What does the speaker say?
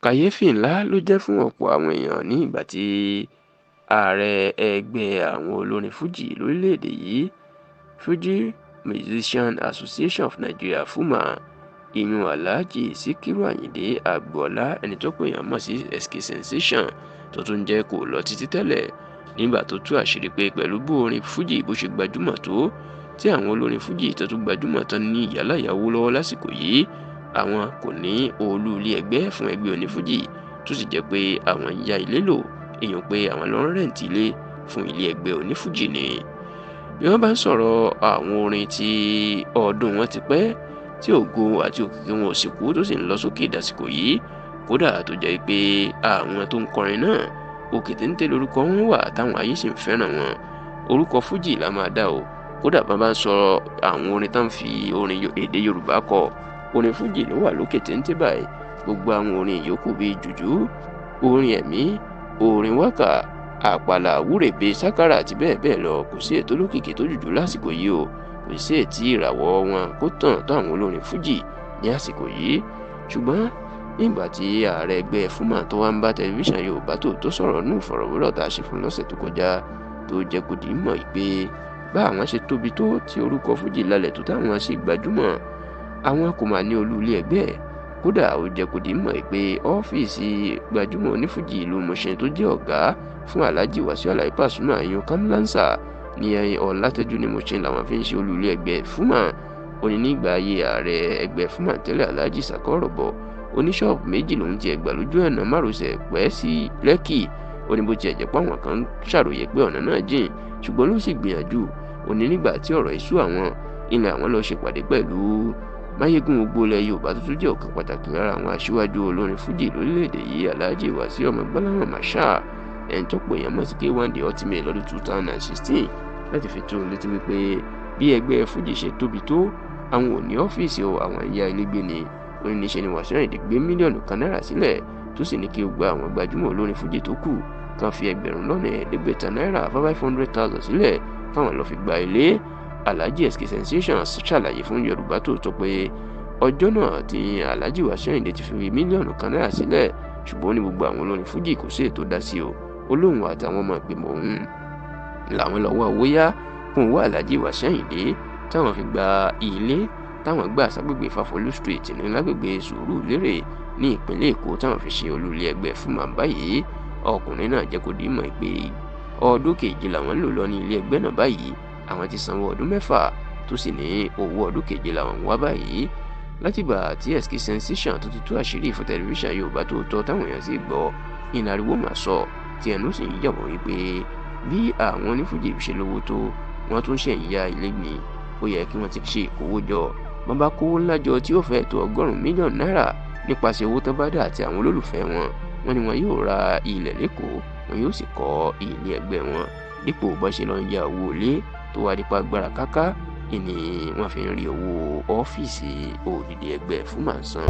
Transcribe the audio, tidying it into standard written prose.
Kàyééfì ńlá ló jẹ́ fún ọ̀pọ̀ àwọn èèyàn ní ìgbà tí ààrẹ ẹgbẹ́ àwọn olórin Fuji lórílẹ̀‐èdè yìí, Fuji Musicians Association of Nigeria (FUMAN), ìyún Alhaji Sikiru Ayinde Agboola, ẹni tọ́pọ̀ èèyàn mọ̀ sí SK Sensation, tó tún jẹ́ kó lọ títí tẹ́lẹ̀, nígbà tó tú àṣírí pé pẹ̀lú bó orin Fuji bó ṣe gbajúmọ̀ tó, tí àwọn olórin Fuji tó tún gbajúmọ̀ tán ní ìyáláyàwó lọ́wọ́ lásìkò yìí, àwọn kò ní olú ilé ẹgbẹ́ fún ẹgbẹ́ onífújì, tó sì jẹ́ pé àwọn ń ya ilé lò, èèyàn pé àwọn lọ ń rẹ̀ǹtì ilé fún ilé ẹgbẹ́ onífújì ni. Bí wọ́n bá ń sọ̀rọ̀ àwọn orin tí ọdún wọn ti pẹ́, tí ògo àti òkìkí wọn ò sì kú tó sì ń lọ sókè dàsìkò yìí, kódà tó jẹ́ pé àwọn tó ń kọrin náà òkè téńté lórúkọ wọn wà táwọn ayé sì ń fẹ́ràn wọn, orúkọ Fuji la máa dá o. Kódà bá bá ń sọ àwọn orin tán fi orin èdè Yorùbá kọ, orin Fuji ló wà lókè téńté báyìí. Gbogbo àwọn orin yòókù bíi jùjú, orin ẹ̀mí, orin wákà, àpàlà, wúrèbe, sákárà àti bẹ́ẹ̀ bẹ́ẹ̀ lọ, kò sí ètò olókìkí tó jùjú lásìkò yìí o. Kò sí ètí ìràwọ̀ wọn kó tàn tó àwọn olórin Fuji ní àsìkò yìí. Ṣùgbọ́n nígbà tí ààrẹ ẹgbẹ́ FUMAN tó wá ń bá tẹlifíṣàn Yorùbá Tòótọ́ sọ̀rọ̀ ní ìfọ̀rọ̀wérọ̀ tá a ṣe fún lọ́sẹ̀ tó kọjá, tó jẹ́ kó di mọ̀ pé bá àwọn ṣe tóbi tó tí orúkọ Fuji lálẹ́ tó táwọn sì gbajúmọ̀, àwọn kò máa ní olú ilé ẹgbẹ́. Kódà ó jẹ́ kó di mọ̀ pé ọ́fíìsì gbajúmọ̀ onífújì ìlú Mùṣín tó jẹ́ ọ̀gá fún Alhaji Wasiu Alabi Pasuma ìyún Kamlansa ní Ọlátẹ́jú ní Mùṣín làwọn fi ń ṣe olú ilé ẹgbẹ́ FUMAN. Ó ní nígbà ayé ààrẹ ẹgbẹ́ FUMAN tẹ́lẹ̀, Alhaji Sakọrọ̀bọ̀, oníṣọ́ọ̀bù méjì lòún ti ẹ̀gbà lójú ọ̀nà márosẹ̀ pẹ́ sí Lẹ́kì. Ó ní bó tiẹ̀ jẹ́ pé àwọn kan ń ṣàròyé pé ọ̀nà náà jìn, ṣùgbọ́n ló sì gbìyànjú. Ó ní nígbà tí ọ̀rọ̀ ìṣú àwọn ilẹ̀ àwọn lọ ṣèpàdé pẹ̀lú Máyégún gbogbo ilẹ̀ Yorùbá tó tún jẹ́ ọ̀kan pàtàkì lára àwọn aṣíwájú olórin Fuji lórílẹ̀‐èdè yìí, Alhaji Wasiu Ọmọgbọ́láhàn Marshal, ẹni tó pè yàn mọ̀ sí K1 The Ultimate lọ́dún 2016, láti fi tó létí wípé bí ẹgbẹ́ Fuji ṣe tóbi tó, àwọn ò ní ọ́fíìsì o, àwọn ń ya ilé gbé ni. Ó ní níṣe ni Wasiu Ayinde gbé 1 mílíọ̀nù náírà sílẹ̀, tó sì ní kí gbogbo àwọn gbajúmọ̀ olórin Fuji tó kù kan fi 500,000 náírà, 500,000 sílẹ̀ káwọn lọ́ọ́ fi gba ilé. Alhaji SK Sensation ṣàlàyé fún Yorùbá Tòótọ́ pé ọjọ́ náà tí Alhaji Wasiu Ayinde ti fi 1 mílíọ̀nù náírà sílẹ̀, ṣùgbọ́n ní gbogbo àwọn olórin Fuji kò sí ètò dá sí o. Ó lóun àtàwọn ọmọ ìgbìmọ̀ òun làwọn lọ́wọ́ owó yá kún owó Alhaji Wasiu Ayinde táwọn fi gba ilé táwọn gbà ságbègbè Fáfolú Street ní lágbègbè Sùúrùlérè ní ìpínlẹ̀ Èkó táwọn fi ṣe olú ilé ẹgbẹ́ FUMAN báyìí. Ọkùnrin náà jẹ́ kó di mọ̀ pé ọdún keje làwọn ń lò lọ ní ilé ẹgbẹ́ náà báyìí, àwọn ti sanwó ọdún 6, tó sì ní owó ọdún keje làwọn ń wá báyìí. Látìgbà tí SK Sensation tó ti tú àṣírí fún tẹlifíṣàn Yorùbá Tòótọ́ táwọn èèyàn sì gbọ́, ìnàríwó mà sọ tí ẹnu sì ń yàwọ̀ wípé bí àwọn onífújì ṣe lówó tó, wọ́n tún ṣe ń ya ilé ní, ó yẹ kí wọ́n ti ṣe ìkówójọ. Wọ́n bá kówó ńlá jọ tí ó fẹ́ tó 100 mílíọ̀nù náírà nípasẹ̀ owó tó bá dà àti àwọn olólùfẹ́ wọn, wọ́n ní wọn yóò ra ilẹ̀ lẹ́kọ̀ọ́, wọn yóò sì kọ́ ilé ẹgbẹ́ wọn, dípò bó ṣe lọ ń ya owó ilé tó wá dípa agbára káká ìní wọ́n fi ń rí owó ọ́fíìsì òdìdí ẹgbẹ́ FUMAN san.